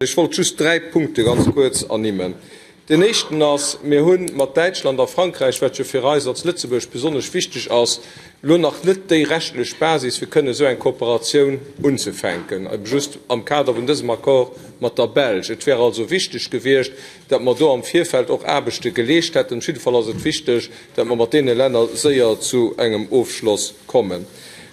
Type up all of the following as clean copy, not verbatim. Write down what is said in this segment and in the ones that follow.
Ech wollt just dräi Punkte ganz kuerz ernimmen. Deen éischten ass, Mir hu mat Däitschland a Frankräich, wat jo fir eis als Lëtzebuerg besonnesch wichteg ass, elo nach net déi rechtlech Basis, fir kënnen esou eng Kooperatioun unzefänken, ebe just am Kader vun dësem Accord mat der Belsch. Et wär also wichteg gewiescht, datt mer do am Virfeld och Aarbechte geleescht hätten. Op jidde Fall ass et wichteg, datt mer mat deene Länner séier zu engem Ofschloss kommen.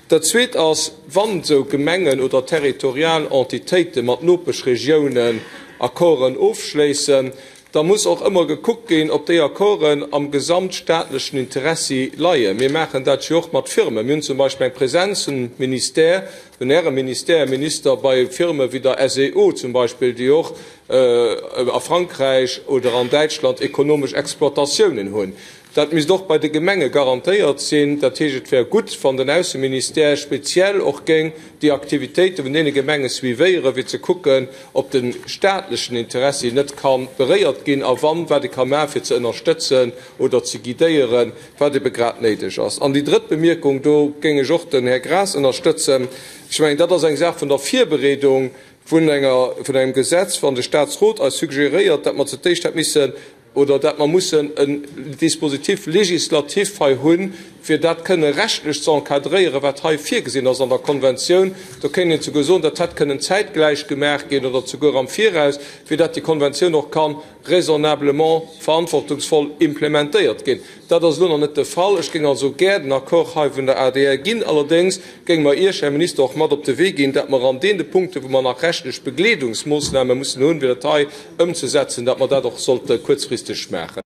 Dat Zweet ass, wann esou Gemengen oder territorial Entitéite mat Nopeschregiounen Accorden ofschléissen, da muss och ëmmer gekuckt ginn, ob déi Accorden am gesamtstaatlechen Interessi leien. Mir maachen dat jo och mat Firmen. Mir hunn zum Beispill eng Präsenz vum Ministère, vun Ärem Ministère, Här Minister, bei Firme wéi der SEO zum Beispill, déi och a Frankräich oder an Däitschland ekonomesch Exploitatiounen hunn. Dat misst och bei de Gemenge garantéiert sinn. Dat heescht, et wär gutt, wann den Ausseministère speziell och géing déi Aktivitéite vun deene Gemenge suivéieren, fir ze kucken, ob de staatlechen Interessi net ka beréiert ginn a wann, wat ee ka maachen, fir ze ënnerstëtzen oder ze guidéieren, wat ebe grad néideg ass. An déi drëtt Bemierkung, do géing ech och den Här Graas ënnerstëtzen, ech mengen, dat ass eng Saach vun der Virbereedung vun enger, vun engem Gesetz, wann de Statsrot eis suggeréiert, dat mer zu d'éischt hätt missen oder dat mer mussen en Dispositif législatif hei hunn, fir dat kënne rechtlech ze encadréieren, wat hei virgesinn ass an der Konventioun. Do kéint een souguer soen, dat hätt kënnen zäitgläich gemaach ginn oder souguer am Viraus, fir dat déi Konventioun och ka raisonnablement, verantwortungsvoll implementéiert ginn. Dat ass elo nach net de Fall. Ech géing also gär den Accord hei vun der adr ginn. Allerdéngs géinge mer Iech, Här Minister, och mat op de Wee ginn, dat mer an deene Punkten, wou mer nach rechtlech Begleedungsmoosname mussen hunn, fir dat hei ëmzesetzen, dat mer dat och sollte kuerzfristeg maachen.